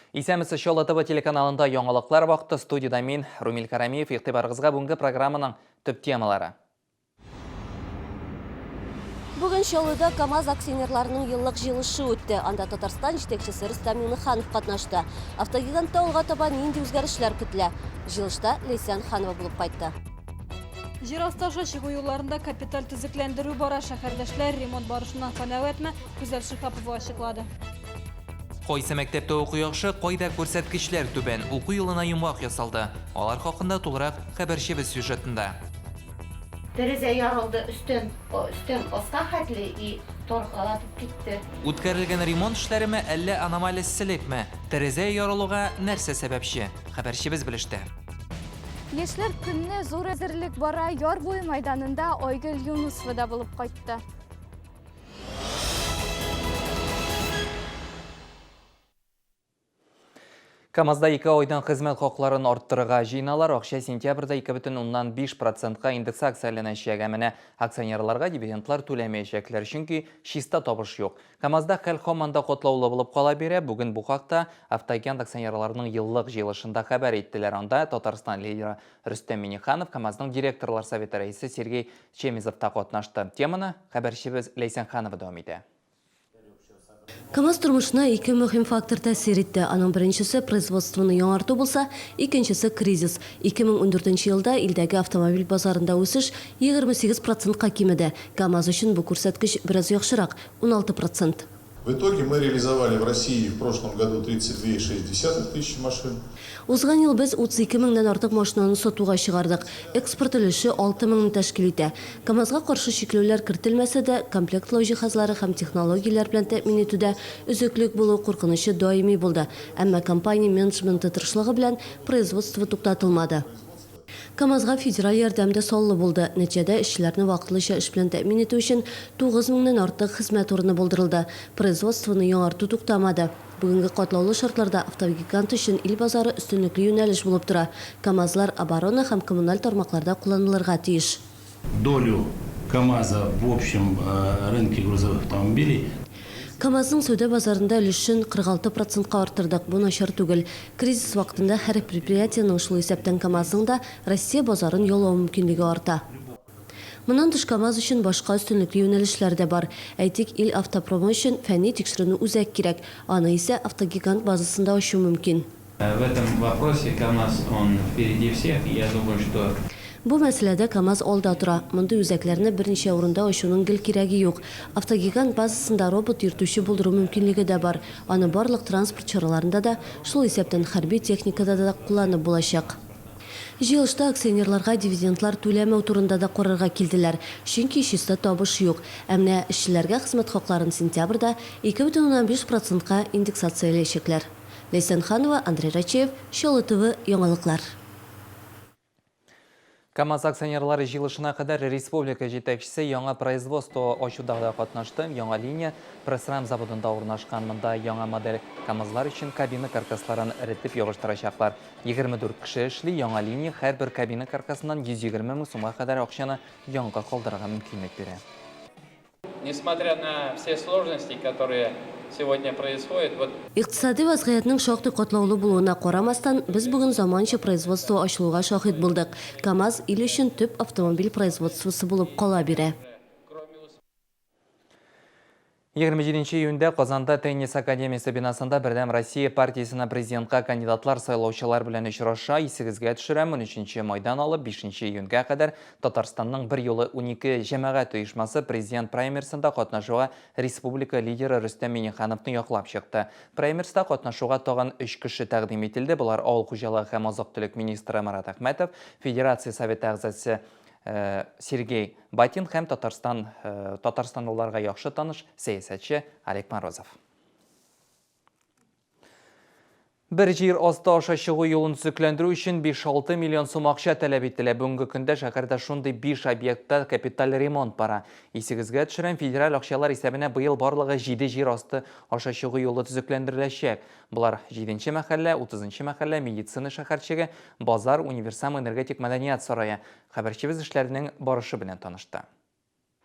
Исәнмесез, Чаллы ТВ телеканалында яңалыклар вакыты. Студиядә мин, Румил Карамиев. Игътибарыгызга бүгенге программаның төп темалары. Бүген Чаллыда КАМАЗ акционерларының еллык җыелышы үтте. Анда Татарстан җитәкчесе Рөстәм Миңнеханов катнашты. Автогигантта алга таба нинди үзгәрешләр көтелә? Җыелышта Ләйсән Ханова булып кайтты. Җир асты аша чыгу юлларында капиталь төзекләндерү бара. Шәһәрдәшләр ремонт барышыннан канәгатьме? Гүзәл Шиһапова ачыклады. Кайсы мәктәптә уку яхшы, кайда күрсәткечләр түбән, уку елына йомгак ясалды. Алар хакында тулырак хәбәрчебез сюжетында. Тәрәзә ярылды өстән өстән аска хәтле и таркалатып китте. Үткәрелгән ремонт эшләреме, әллә аномаль эсселекме? Тәрәзә ярылуга нәрсә сәбәпче? Хәбәрчебез белеште. Яшьләр көнне зур әзерлек бара, Яр буе мәйданында Айгөл Юнысова да булып кайтты. КАМАЗда ике айдан хезмәт хакларын арттырырга җыеналар. Акча сентябрьдә 2,5 процентка индексацияләнәчәк. Ә менә акционерларга дивидендлар түләмәячәкләр, чөнки чиста табыш юк. КАМАЗда хәл һаман да катлаулы булып кала бирә. Бүген бу хакта автогигант акционерларының еллык җыелышында хәбәр иттеләр. Анда Татарстан лидеры Рөстәм Миңнеханов, КАМАЗның директорлар советы рәисе Сергей Чемезов та катнашты. Теманы хәбәрчебез Ләйсән Ханова дәвам итә. КАМАЗ тормышына ике мөһим фактор тәэсир итте. Аның беренчесе, производствоны яңарту булса, икенчесе, кризис. 2014 елда илдәге автомобиль базарында үсеш 28 процентка кимеде. КАМАЗ өчен бу күрсәткеч бераз яхшырак, 16 процент. В итоге мы реализовали в России в прошлом году 32,6 тысячи машин. Узган ел без 32 меңнән артык машинаны сатуга чыгардык. Экспорт өлеше 6 меңне тәшкил итә. КАМАЗга каршы чикләүләр кертелмәсә дә, комплектлау җиһазлары һәм технологияләр белән тәэмин итүдә өзеклек булу куркынычы даими булды. Әмма компания менеджменты тырышлыгы белән производство туктатылмады. КАМАЗга федераль ярдәм дә саллы булды. Нәтиҗәдә, эшчеләрне вакытлыча эш белән тәэмин итү өчен 9 меңнән артык хезмәт урыны булдырылды. Производствоны яңарту туктамады. Бүгенге катлаулы шартларда автогигант өчен ил базары өстенлекле юнәлеш булып тора. КАМАЗлар оборона һәм коммуналь тармакларда кулланылырга тиеш. Долю КАМАЗа в общем рынке грузовых автомобилей. КАМАЗның сәүдә базарында өлешен 46 процентка арттырдык, бу начар түгел. Кризис вакытында һәр предприятиенең, шул исәптән КАМАЗның да, Россия базарын яулау мөмкинлеге арта. Моннан тыш КАМАЗ өчен башка өстенлекле юнәлешләр дә бар. Әйтик, ил автопромы өчен фәнни-тикшеренү үзәк кирәк, аны исә автогигант базасында ачу мөмкин. В этом вопросе КАМАЗ, он впереди всех, и я думаю, что. Бу мәсьәләдә КАМАЗ алда тора. Мондый үзәкләрне берничә урында ачуның гел кирәге юк. Автогигант базасында робот йөртүче булдыру мөмкинлеге дә бар. Аны барлык транспорт чараларында да, шул исәптән хәрби техникада да кулланып булачак. Җыелышта акционерларга дивидендлар түләмәү турында да карарга килделәр, чөнки чиста табыш юк. Ә менә эшчеләргә хезмәт хакларын сентябрьдә 2,5 процентка индексацияләячәкләр. Ләйсән Ханова, Андрей Рачеев, Чаллы ТВ, яңалыклар. КАМАЗ акционерлары җыелышына кадәр республика җитәкчесе яңа производство ачуда да катнашты. Яңа линия Пресрам заводында урнашкан. Монда яңа модель КАМАЗлар өчен кабина каркасларын эретеп ябыштырачаклар. 24 кеше эшли. Яңа линия һәрбер кабина каркасыннан 120 мең сумга кадәр акчаны янга калдырырга мөмкинлек бирә. Несмотря на все сложности, которые сегодня происходят, вот. Икътисади вазгыятьнең шактый катлаулы булуына карамастан, без бүген заманча производство ачылуга шаһит булдык. КАМАЗ ил өчен төп автомобиль производствосы булып кала бирә. 27 июньдә Казанда Теннис академиясе бинасында Бердәм Россия партиясенә президентка кандидатлар сайлаучылар белән очраша. Исегезгә төшерәм, 13 майдан алып 5 июньгә кадәр Татарстанның берьюлы унике җәмәгать оешмасы президент праймерсында катнашуга республика лидеры Рөстәм Миңнехановны яклап чыкты. Праймерста катнашуга тагын өч кеше тәкъдим ителде, болар авыл хуҗалыгы һәм азык-төлек министры Марат Әхмәтов, Федерация Советы әгъзасы Сергей Батин һәм Татарстан татарстанлыларга яхшы таныш сәясәтче Олег Морозов. Бер җир асты аша чыгу юлын төзекләндерү өчен 5-6 миллион сум акча таләп ителә. Бүгенге көндә шәһәрдә шундый 5 объектта капиталь ремонт бара. Исегезгә төшерәм, федераль акчалар исәбенә быел барлыгы 7 җир асты аша чыгу юлы төзекләндереләчәк. Болар, 7 мәхәллә, 30 мәхәллә, медицина шәһәрчеге, базар, универсам энергетик мәдәният сарае. Хәбәрчебез эшләрнең барышы белән танышты.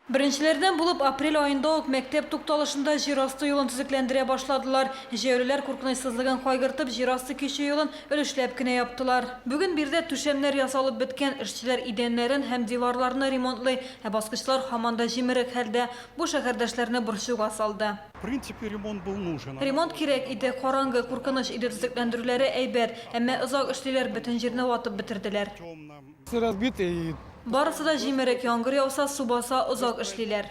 Беренчеләрдән булып апрель аенда ук мәктәп тукталышында җир асты юлын төзекләндерә башладылар. Җәяүлеләр куркынычсызлыгын кайгыртып, җир асты кичү юлын өлешләп кенә яптылар. Бүген биредә түшәмнәр ясалып беткән, эшчеләр идәннәрен һәм диварларны ремонтлый, ә баскычлар һаман да җимерек хәлдә. Бу шәһәрдәшләрне борчуга салды. В принципе, ремонт был нужен. Ремонт кирәк иде, караңгы, куркыныч иде, төзекләндерүләре әйбәт, әмма озак эшлиләр, бөтен җирне ватып бетерделәр. Все разбито и Барысы да җимерек, яңгыр яуса, су баса, озак эшлиләр.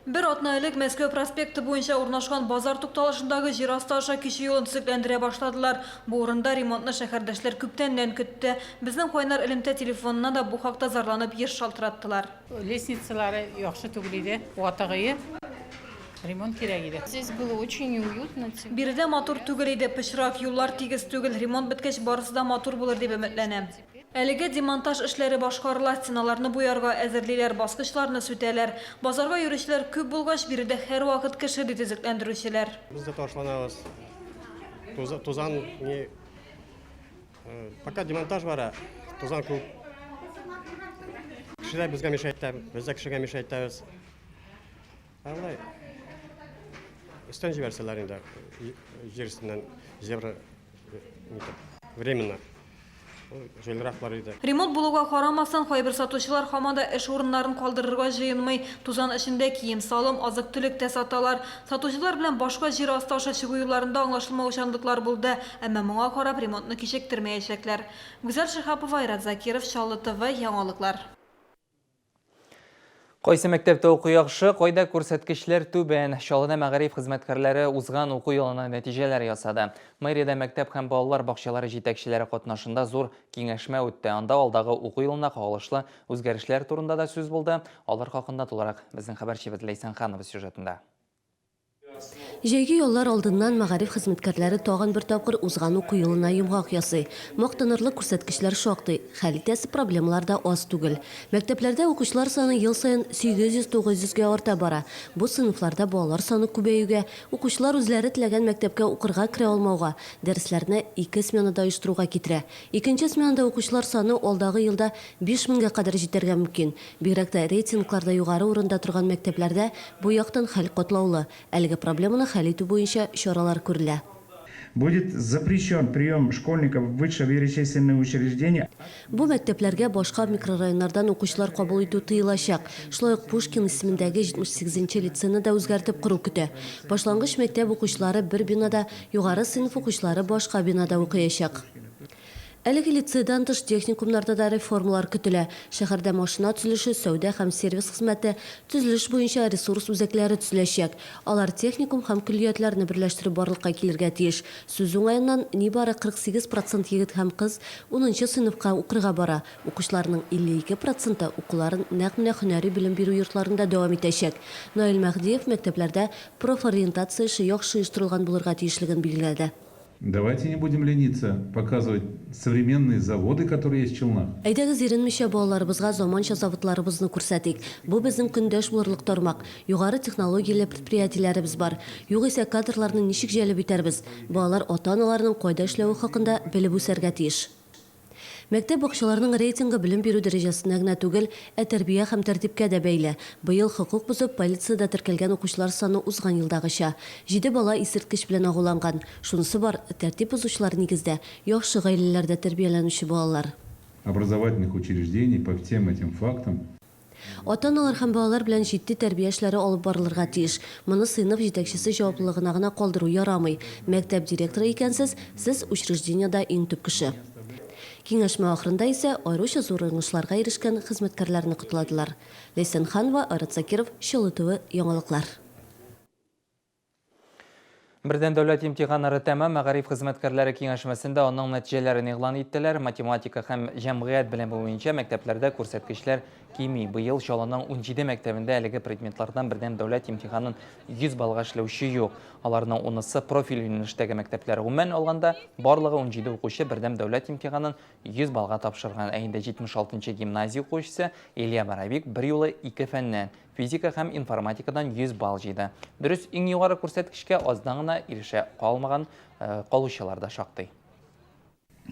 Бер атна элек Мәскәү проспекты буенча урнашкан базар тукталышындагы җир асты аша кичү юлын төзекләндерә башладылар. Бу урында ремонтны шәһәрдәшләр күптәннән көтте. Безнең кайнар элемтә телефонына да бу хакта зарланып еш шалтыраттылар. Лестницалары яхшы түгел иде, ватыгые. Ремонт кирәк иде. Здесь было очень неуютно. Биредә матур түгел иде, пычрак, юллар тигез түгел. Ремонт беткәч, барысы да матур булыр дип өметләнәм. Әлегә демонтаж эшләре башкарыла, стеналарны буярга әзерлиләр, баскычларны сүтәләр. Базарга йөрүчеләр күп булгач, биредә һәрвакыт кеше, ди төзекләндерүчеләр. Без дә ташланабыз. Тузан не пока демонтаж бара, тузан күп. Кешеләр безгә мешать итә, без дә кешегә мешать итәбез. Алай өстән җибәрсәләр инде, җир өстеннән зебра временно. Җайлырак бар иде. Ремонт булуга карамастан, кайбер сатучылар һаман да эш урыннарын калдырырга җыенмый. Тузан эчендә кием-салым, азык-төлек тә саталар. Сатучылар белән башка җир асты аша чыгу юлларында аңлашылмаучанлыклар булды. Әмма моңа карап ремонтны кичектермәячәкләр. Гүзәл Шиһапова, Айрат Закиров, Чаллы ТВ, яңалыклар. Кайсы мәктәптә уку яхшы, кайда күрсәткечләр түбән? Чаллыда мәгариф хезмәткәрләре узган уку елына нәтиҗәләр ясады. Мэриядә мәктәп һәм балалар бакчалары җитәкчеләре катнашында зур киңәшмә үтте. Анда алдагы уку елына кагылышлы үзгәрешләр турында да сүз булды. Алар хакында тулырак безнең хәбәрчебез Ләйсән Ханова сюжетында. Җәйге яллар алдыннан мәгариф хезмәткәрләре тагын бер тапкыр узган уку елына йомгак ясый. Мактанырлык күрсәткечләр шактый, хәл итәсе проблемалар да аз түгел. Мәктәпләрдә укучылар саны ел саен 800-900 гә арта бара. Бу сыйныфларда балалар саны күбәюгә, укучылар үзләре теләгән мәктәпкә укырга керә алмауга, дәресләрне ике сменада оештыруга китерә. Икенче сменада укучылар саны алдагы елда 5000 гә кадәр җитәргә мөмкин. Бигрәк тә рейтингларда югары урында торган мәктәпләрдә бу яктан хәл катлаулы. Әлеге проблеманы хәл итү буенча чаралар күрелә. Будет запрещен прием школьников в вышеперечисленные учреждения. Бу мәктәпләргә башка микрорайоннардан укучылар кабул итү тыелачак. Шулай ук Пушкин исемендәге 78 нче лицейны да үзгәртеп кору көтә. Башлангыч мәктәп укучылары бер бинада, югары сыйныф укучылары башка бинада укыячак. Әлеге лицейдан тыш техникумнарда да реформалар көтелә. Шәһәрдә машина төзелеше, сәүдә һәм сервис хезмәте, төзелеш буенча ресурс үзәкләре төзеләчәк. Алар техникум һәм көллиятләрне берләштереп барлыкка килергә тиеш. Сүз уңаеннан, нибары 48 процент егет һәм кыз унынчы сыйныфка укырга бара. Укучыларның 52 проценты укуларын нәкъ менә һөнәри белем бирү йортларында дәвам итәчәк. Наил Мәһдиев мәктәпләрдә профориентация эше яхшы оештырылган булырга тиешлеген билгеләде. Давайте не будем лениться показывать современные заводы, которые есть в Челнах. Әйдәгез, иренмичә балаларыбызга заманча заводларыбызны күрсәтик. Бу безнең көндәш булырлык тармак. Югары технологияле предприятиеләребез бар. Югыйсә кадрларны ничек җәлеп итәрбез? Балалар ата-аналарының кайда эшләве хакында белеп үсәргә тиеш. Мәктәп бакчаларының рейтингы белем бирү дәрәҗәсенә генә түгел, ә тәрбия һәм тәртипкә дә бәйле. Быел хокук бозып, полициядә теркәлгән укучылар саны узган елдагыча. Җиде бала исерткеч белән агуланган. Шунысы бар, тәртип бозучылар нигездә, яхшы гаиләләрдә тәрбияләнүче балалар. Образовательных учреждений по всем этим фактам. Ата-аналар һәм балалар белән җитди тәрбия эшләре алып барылырга тиеш. Моны сыйныф җитәкчесе җаваплылыгына гына калдыру ярамый. Мәктәп директоры икәнсез, сез учреждениедә иң төп кеше. Киңәшмә ахырында исә аеруча зур уңышларга ирешкән хезмәткәрләрне котладылар. Ләйсән Ханова, Айрат Закиров, Чаллы ТВ, яңалыклар. Бердәм дәүләт имтиханнары тәмам. Мәгариф хезмәткәрләре киңәшмәсендә аның нәтиҗәләрен игълан иттеләр. Математика һәм җәмгыять белеме буенча мәктәпләрдә күрсәткечләр кими. Быел Чаллының 17 мәктәбендә әлеге предметлардан бердәм дәүләт имтиханын 100 баллга эшләүче юк. Аларның унысы профиль юнәлештәге мәктәпләр. Гомумән алганда, барлыгы 17 укучы бердәм дәүләт имтиханын 100 баллга тапшырган. Ә инде 76 гимназия укучысы Илья Боровик берьюлы ике фәннән, физика һәм информатикадан 100 балл җыйды. Дөрес, иң югары күрсәткечкә аздан гына ирешә калмаган калучылар да шактый.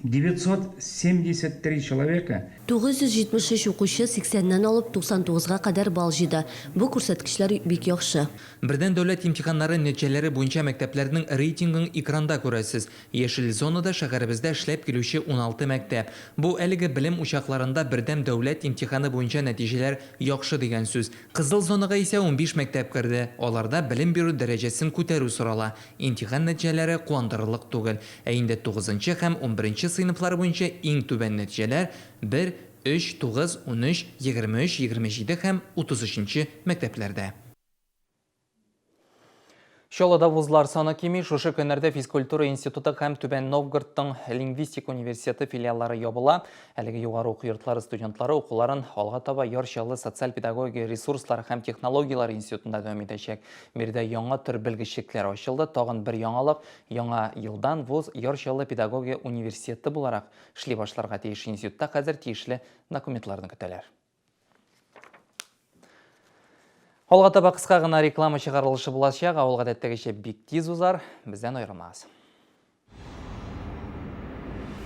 973 человека. 973 укучы 80 нән алып 99 га кадәр балл җыйды. Бу күрсәткечләр бик яхшы. Бердәм дәүләт имтиханнары нәтиҗәләре буенча мәктәпләрнең рейтингын экранда күрәсез. Яшел зонада шәһәребездә эшләп килүче 16 мәктәп. Бу әлеге белем учакларында бердәм дәүләт имтиханы буенча нәтиҗәләр яхшы дигән сүз. Кызыл зонага исә 15 мәктәп керде. Аларда белем бирү дәрәҗәсен күтәрү сорала. Имтихан нәтиҗәләре куандырырлык түгел. Ә инде тугызынчы һәм унберенче сыйныфлар буенча иң түбән нәтиҗәләр, бер, өч, тугыз, 13, 23, 27 һәм 33 нче мәктәпләрдә. Чаллыда вузлар саны кими. Шушы көннәрдә физкультура институты һәм Түбән Новгородның лингвистика университеты филиаллары ябыла. Әлеге югары уку йортлары студентлары укуларын алга таба Яр Чаллы социаль-педагогия ресурслары һәм технологияләр институтында дәвам итәчәк. Биредә яңа төр белгечлекләр ачылды. Тагын бер яңалык, яңа елдан вуз Яр Чаллы педагогия университеты буларак эшли башларга тиеш. Институтта хәзер тиешле документларны көтәләр. Алга таба кыска гына реклама чыгарылышы булачак, ә ул гадәттәгечә бик тиз узар. Бездән аерылмагыз.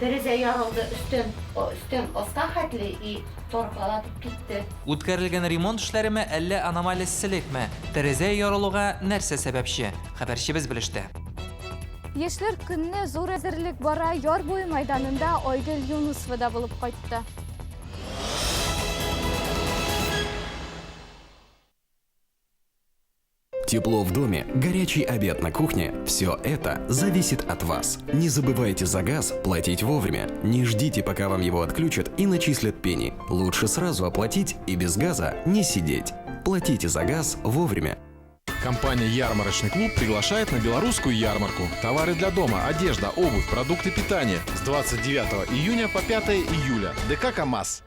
Тәрәзә ярылды өстән, өстән аска хәтле и таркалатып китте. Үткәрелгән ремонт эшләреме, әллә аномаль эсселекме? Тәрәзә ярылуга нәрсә сәбәпче? Хәбәрчебез белеште. Яшьләр көнне зур әзерлек бара, Яр буе мәйданында Айгөл Юнысова да булып кайтты. Тепло в доме, горячий обед на кухне – все это зависит от вас. Не забывайте за газ платить вовремя. Не ждите, пока вам его отключат и начислят пени. Лучше сразу оплатить и без газа не сидеть. Платите за газ вовремя. Компания «Ярмарочный клуб» приглашает на белорусскую ярмарку. Товары для дома, одежда, обувь, продукты питания. С 29 июня по 5 июля. ДК «КамАЗ».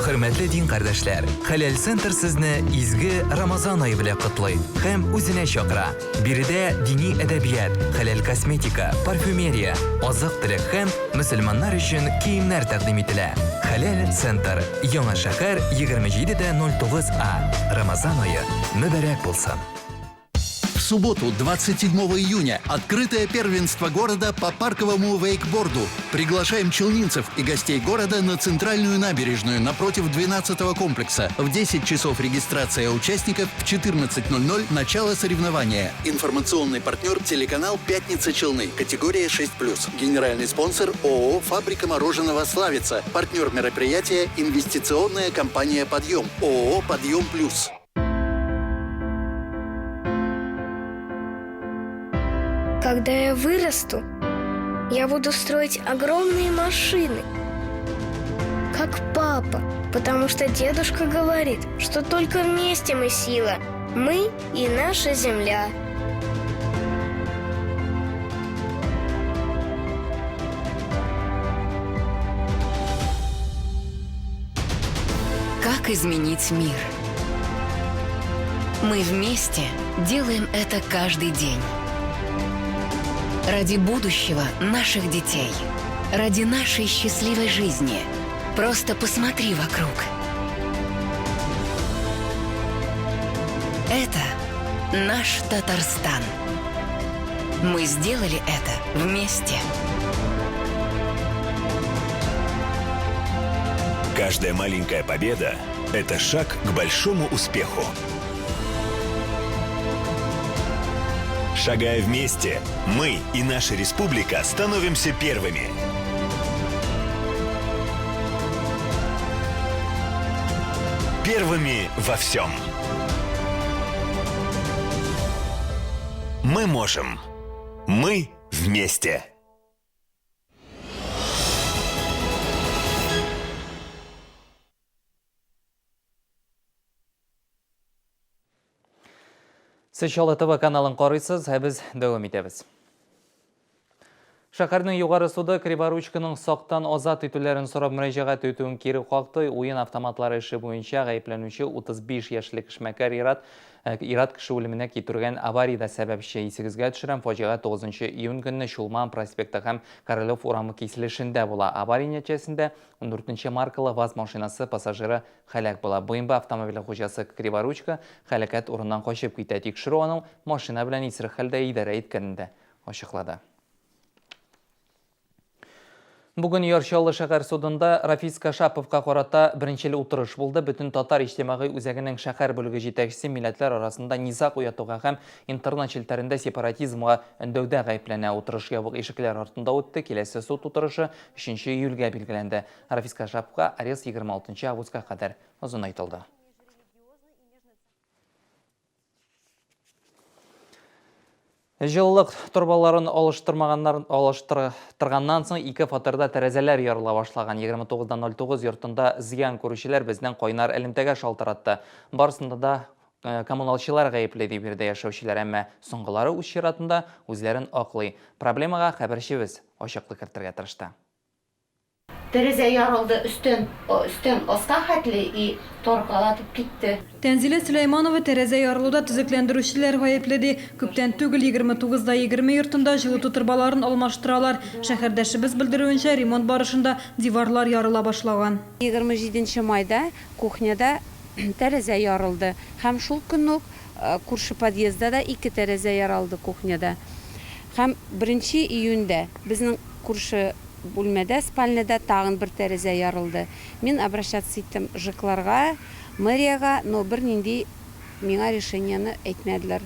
Хөрмәтле дин кардәшләр, Хәләл Центр сезне изге Рамазан ае белән котлый һәм үзенә чакыра. Биредә дини әдәбият, хәләл косметика, парфюмерия, азык-төлек һәм мөселманнар өчен киемнәр тәкъдим ителә. Хәләл Центр, Яңа шәһәр, 27 дә 09 А. Рамазан ае мөбарәк булсын! В субботу, 27 июня, открытое первенство города по парковому вейкборду. Приглашаем челнинцев и гостей города на центральную набережную напротив 12 комплекса. В 10 часов регистрация участников, в 14.00 начало соревнования. Информационный партнер телеканал «Пятница Челны», категория 6+. Генеральный спонсор ООО «Фабрика мороженого Славица». Партнер мероприятия инвестиционная компания «Подъем». ООО «Подъем плюс». Когда я вырасту, я буду строить огромные машины, как папа, потому что дедушка говорит, что только вместе мы сила, мы и наша земля. Как изменить мир? Мы вместе делаем это каждый день. Ради будущего наших детей. Ради нашей счастливой жизни. Просто посмотри вокруг. Это наш Татарстан. Мы сделали это вместе. Каждая маленькая победа – это шаг к большому успеху. Шагая вместе, мы и наша республика становимся первыми. Первыми во всем. Мы можем. Мы вместе. Сез Чаллы ТВ каналын карыйсыз, ә без дәвам итәбез. Шәһәрнең югары суды Криворучканың сактан азат итүләрен сорап мөрәҗәгать итүен кире какты. Уен автоматлары эше буенча гаепләнүче 35 яшьлек эшмәкәр ир-ат ир-ат кеше үлеменә китергән авариядә сәбәпче. Исегезгә төшерәм, фаҗига 9 июнь көнне Чулман проспекты һәм Королев урамы киселешендә була. Авария нәтиҗәсендә 14 маркалы ВАЗ машинасы пассажиры һәлак була. БМВ автомобиле хуҗасы Криворучка һәлакәт урыннан качып китә. Тикшерү аның машина белән исерек хәлдә идарә иткәнен дә ачыклады. Бүген Яр Чаллы шәһәр судында Рафис Кашаповка карата беренчел утырыш булды. Бөтен татар иҗтимагый үзәгенең шәһәр бүлеге җитәкчесе милләтләр арасында низаг уятуга һәм интернет челтәрендә сепаратизмга өндәүдә гаепләнә. Утырыш ябык ишекләр артында үтте. Киләсе суд утырышы 3 июльгә билгеләнде. Рафис Кашаповка арест 26 августка кадәр озынайтылды. Җылылык торбаларын алыштырмаганнар алыштырганнан соң ике фатирда тәрәзәләр ярыла башлаган. 29.09 йортында зыян күрүчеләр безнең кайнар элемтәгә шалтыратты. Барысында да э, коммуналчылар гаепле ди биредә яшәүчеләр, әмма соңгылары үз чиратында үзләрен аклый. Проблемага хәбәрчебез ачыклык кертергә тырышты. Тәрәзә ярылды өстән өстән аска хәтле и таркалатып китте. Тәнзилә Сөләйманова тәрәзә ярылуда төзекләндерүчеләр гаепле ди. Күптән түгел 29 да 20 йортында җылыту торбаларын алмаштыралар. Шәһәрдәшебез белдерүенчә, ремонт барышында диварлар ярыла башлаган. 27 нче майда кухняда тәрәзә ярылды һәм шул көнне үк күрше подъездда да ике тәрәзә яралды кухняда. Һәм беренче июньдә безнең күрше Бүлмәдә, спальняда тагын бер тәрәзә ярылды. Мин обращаться иттем ЖЭКларга, мэриягә, но бернинди миңа решениене әйтмәделәр.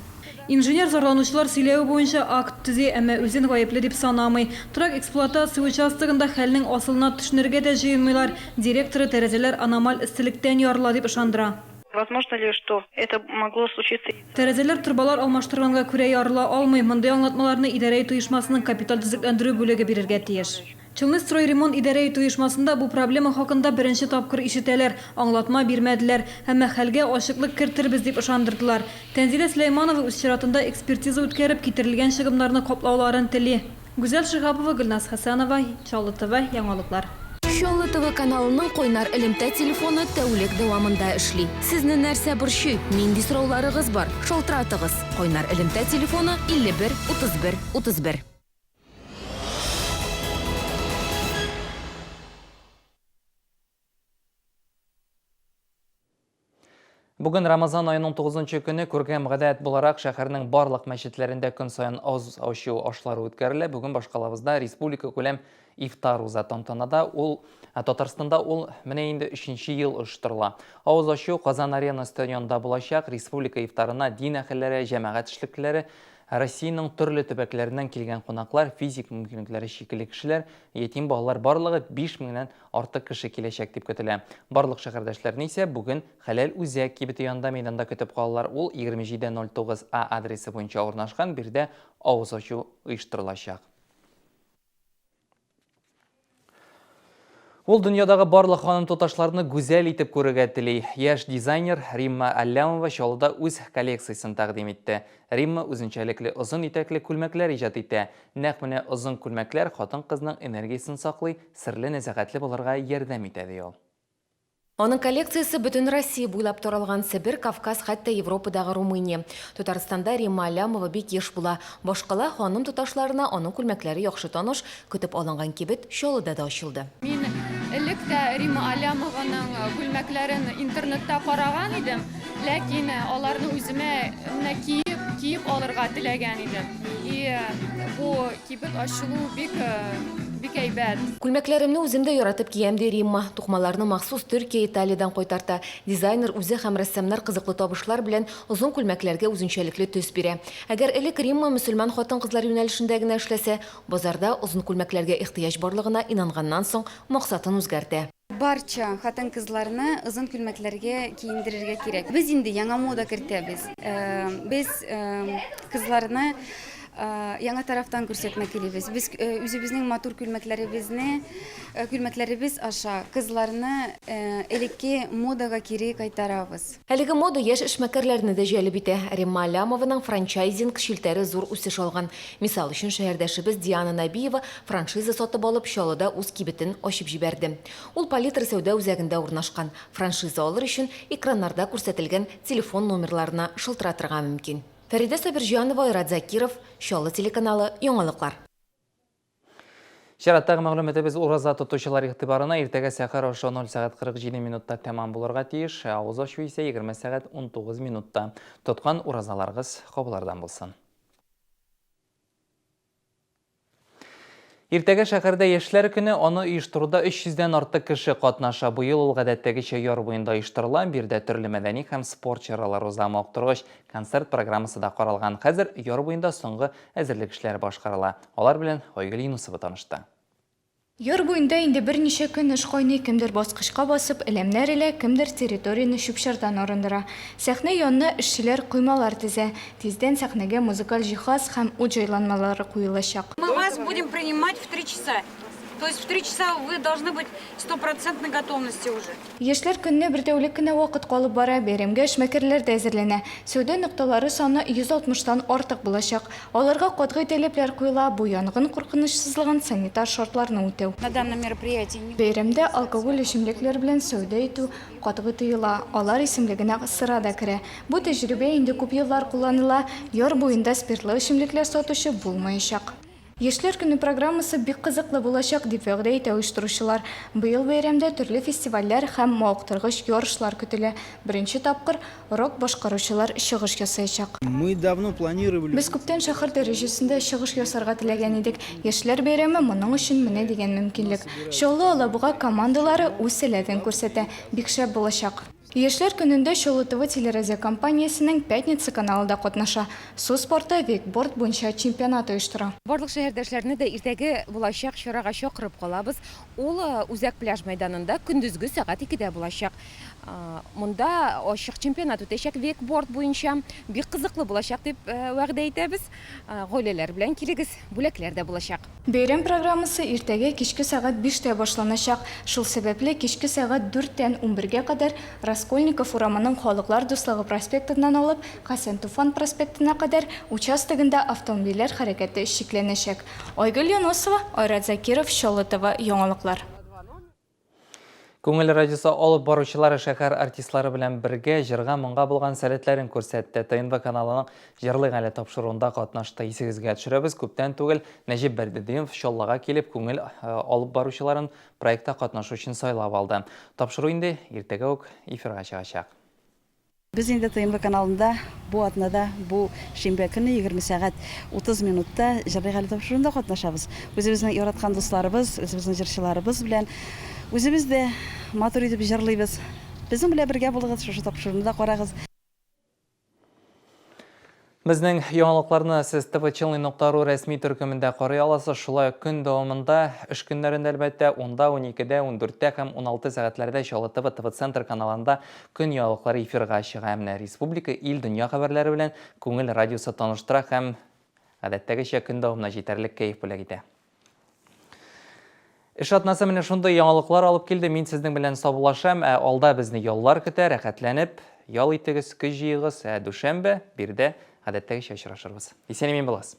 Инженер зарланучылар сөйләве буенча акт төзи, әмма үзен гаепле дип санамый. Торак-эксплуатация участогында хәлнең асылына төшенергә дә җыенмыйлар. Директоры тәрәзәләр аномаль эсселектән ярыла дип ышандыра. Возможно ли, что это могло случиться? Тәрәзәләр торбалар алмаштырганга күрә ярыла алмый. Мондый аңлатмаларны идарә итү оешмасының капиталь төзекләндерү бүлеге бирергә тиеш. Челныстройремонт идарә итү оешмасында бу проблема хакында беренче тапкыр ишетәләр. Аңлатма бирмәделәр. Әмма хәлгә ачыклык кертербез дип ышандырдылар. Тәнзилә Сөләйманова үз чиратында экспертиза үткәреп, китерелгән чыгымнарны каплауларын тели. Гүзәл Шиһапова, Гөлназ Хәсәнова, Чаллы ТВ, яңалыклар. Чаллы ТВ каналының кайнар элемтә телефоны тәүлек дәвамында эшли. Сезне нәрсә борчый, нинди сорауларыгыз бар, шалтыратыгыз. Кайнар элемтә телефоны 51 31 31. Бүген Рамазан аеның 9 көне күркәм гадәт буларак шәһәрнең барлык мәчетләрендә көн саен авыз ачу ашлары үткәрелә. Бүген башкалабызда республика күләм ифтар уза. Тантанада ул Татарстанда ул менә инде 3 ел оештырыла. Авыз ачу Казан Арена стадионында булачак. Республика ифтарына дин әһелләре, җәмәгать эшлеклеләре, Россиянең төрле төбәкләреннән килгән кунаклар, физик мөмкинлекләре чикле кешеләр, ятим балалар барлыгы 5 меңнән артык кеше киләчәк дип көтелә. Барлык шәһәрдәшләрне исә бүген Хәләл үзәк кибете янында мәйданда көтеп калалар. Ул 27.09 А адресы буенча урнашкан, биредә авыз ачу оештырылачак. Ул дөньядагы барлык ханым-туташларны гүзәл итеп күрергә тели. Яшь дизайнер Римма Аллямова Чаллыда үз коллекциясен тәкъдим итте. Римма үзенчәлекле озын итәкле күлмәкләр иҗат итә. Нәкъ менә озын күлмәкләр хатын-кызның энергиясен саклый, серле нәзакәтле булырга ярдәм итә, ди ул. Аның коллекциясе бөтен Россия буйлап таралган, Себер, Кавказ, хәтта Европадагы Румыния. Татарстанда Римма Аллямова бик еш була. Башкала ханым-туташларына аның күлмәкләре яхшы таныш, көтеп алынган кибет Чаллыда да ачылды. Мин элек тә Римма Аллямованың күлмәкләрен интернетта караган идем, ләкин аларны үземә менә киеп, киеп алырга теләгән идем. И бу Кибет ачылу бик, бик әйбәт. Күлмәкләремне үзем дә яратып киям, ди Римма. Тукмаларны махсус Төркия, Италиядән кайтарта. Дизайнер үзе һәм рәссамнар кызыклы табышлар белән озын күлмәкләргә үзенчәлекле төс бирә. Әгәр элек Римма мөселман хатын-кызлар юнәлешендә генә эшләсә, базарда озын күлмәкләргә ихтыяҗ барлыгына инанганнан соң, максатын үзгәртә. Барча хатын-кызларны озын күлмәкләргә киендерергә кирәк. Без инде яңа мода кертәбез. Без кызларны яңа тарафтан күрсәтмәк телибез. Без үзебезнең матур күлмәкләребезне, күлмәкләребез аша кызларны элекке модага кире кайтарабыз. Әлеге мода яшь эшмәкәрләрне дә җәлеп итә. Римма Алямованың франчайзинг челтәре зур үсеш алган. Мисал өчен, шәһәрдәшебез Диана Нәбиева франшиза сатып алып, Чаллыда үз кибетен ачып җибәрде. Ул Палитра сәүдә үзәгендә урнашкан. Франшиза алыр өчен экраннарда күрсәтелгән телефон номерларына шылтыратырга мөмкин. Фәридә Сабирҗанова, Айрат Закиров, Чаллы телеканалы, яңалыклар. Чираттагы мәгълүматыбыз ураза тотучылар игътибарына иртәгә сәхәр ашы 0 сәгать 47 минутта тәмам булырга тиеш, ә авыз ачу исә 20 сәгать 19 минутта. Тоткан уразаларыгыз кабулардан булсын. Иртәгә шәһәрдә Яшьләр көне, аны оештыруда 300 дән артык кеше катнаша. Быел ул гадәттәгечә яр буенда оештырыла, биредә төрле мәдәни һәм спорт чаралары уза, мавыктыргыч концерт программасы да каралган. Хәзер яр буенда соңгы әзерлек эшләре башкарыла. Алар белән Айгөл Юнысова танышты. Яр буенда инде берничә көн эш кайный, кемдер баскычка басып, эләмнәр элә, кемдер территорияне чүп-чардан арындыра. Сәхнә янына эшчеләр коймалар тезә. Тиздән сәхнәгә музыкаль җиһаз һәм ут җайланмалары куелачак. Мы вас будем принимать в три часа. То есть в три часа вы должны быть в стопроцентной готовности уже. Яшьләр көненә бер тәүлек кенә вакыт калып бара, бәйрәмгә эшмәкәрләр дә әзерләнә. Сәүдә нокталары саны 160 тан артык булачак. Аларга катгый таләпләр куела, бу янгын куркынычсызлыгын, санитар шартларны үтәү. На данном мероприятии не. Бәйрәмдә алкоголь эчемлекләр белән сәүдә итү катгый тыела, алар исемлегенә сыра да керә. Бу тәҗрибә инде күп еллар кулланыла, яр буенда спиртлы эчемлекләр сатучы булмаячак. Яшьләр көне программасы бик кызыклы булачак, дип вәгъдә итә оештыручылар. Быел бәйрәмдә төрле фестивальләр һәм мавыктыргыч ярышлар көтелә. Беренче тапкыр рок башкаручылар чыгыш ясаячак. Мы давно планировали. Без күптән шәһәр дәрәҗәсендә чыгыш ясарга теләгән идек. Яшьләр бәйрәме моның өчен менә дигән мөмкинлек. Чаллы Алабуга командалары үз сәләтен күрсәтә. Бик шәп булачак. Яшьләр көнендә Чаллы ТВ телерадиокомпаниясенең Пятница каналы да катнаша. Су спорты, вейкборд буенча чемпионат оештыра. Барлык шәһәрдәшләрне дә иртәге булачак чарага чакырып калабыз. Ул Үзәк пляж мәйданында көндезге сәгать икедә булачак. Монда ачык чемпионат үтәчәк вейкборд буенча. Бик кызыклы булачак дип вәгъдә итәбез. Гаиләләр белән килегез, бүләкләр дә булачак. Бәйрәм программасы иртәгә кичке сәгать биштә башланачак. Шул сәбәпле кичке сәгать дүрттән унбергә кадәр Раскольников урамының Халыклар дуслыгы проспектыннан алып Хәсән Туфан проспектына кадәр участогында автомобильләр хәрәкәте чикләнәчәк. Айгөл Юнысова, Айрат Закиров, Чаллы ТВ, яңалыклар. Күңел радиосы алып баручылары шәһәр артистлары белән бергә җырга-моңга булган сәләтләрен күрсәтте. ТНВ каналының Җырлыйк әле тапшыруында катнашты. Исегезгә төшерәбез, күптән түгел Нәҗип Бәрдетдинов Чаллыга килеп, күңел э, алып баручыларын проектта катнашу өчен сайлап алды. Тапшыру инде иртәгә үк эфирга чыгачак. Без инде ТНВ каналында бу атнада, бу шимбә көнне 20 сәгать 30 минутта Җырлыйк әле тапшыруында катнашабыз. Үзебезнең яраткан дусларыбыз, үзебезнең җырчыларыбыз белән үзебез дә матур итеп җырлыйбыз. Безнең белән бергә булыгыз, шушы тапшыруны да карагыз. Безнең яңалыкларны сез tvchelny.ru рәсми төркемендә карый аласыз. Шулай ук көн дәвамында, эш көннәрендә әлбәттә, 10-да, 12-дә, 14-тә һәм 16 сәгатьләрдә Чаллы ТВ ТВ-центр каналында көн яңалыклары эфирга чыга. Ә менә республика, ил, дөнья хәбәрләре белән Күңел радиосы таныштыра һәм гадәттәгечә көн дәвамына җитәрлек кәеф бүләк итә. Эш атнасы менә шундый яңалыклар алып килде. Мин сезнең белән саубуллашам. Ә алда безне яллар көтә. Рәхәтләнеп ял итегез, көч җыегыз. Ә дүшәмбе биредә гадәттәгечә очрашырбыз. Исән-имин булыгыз.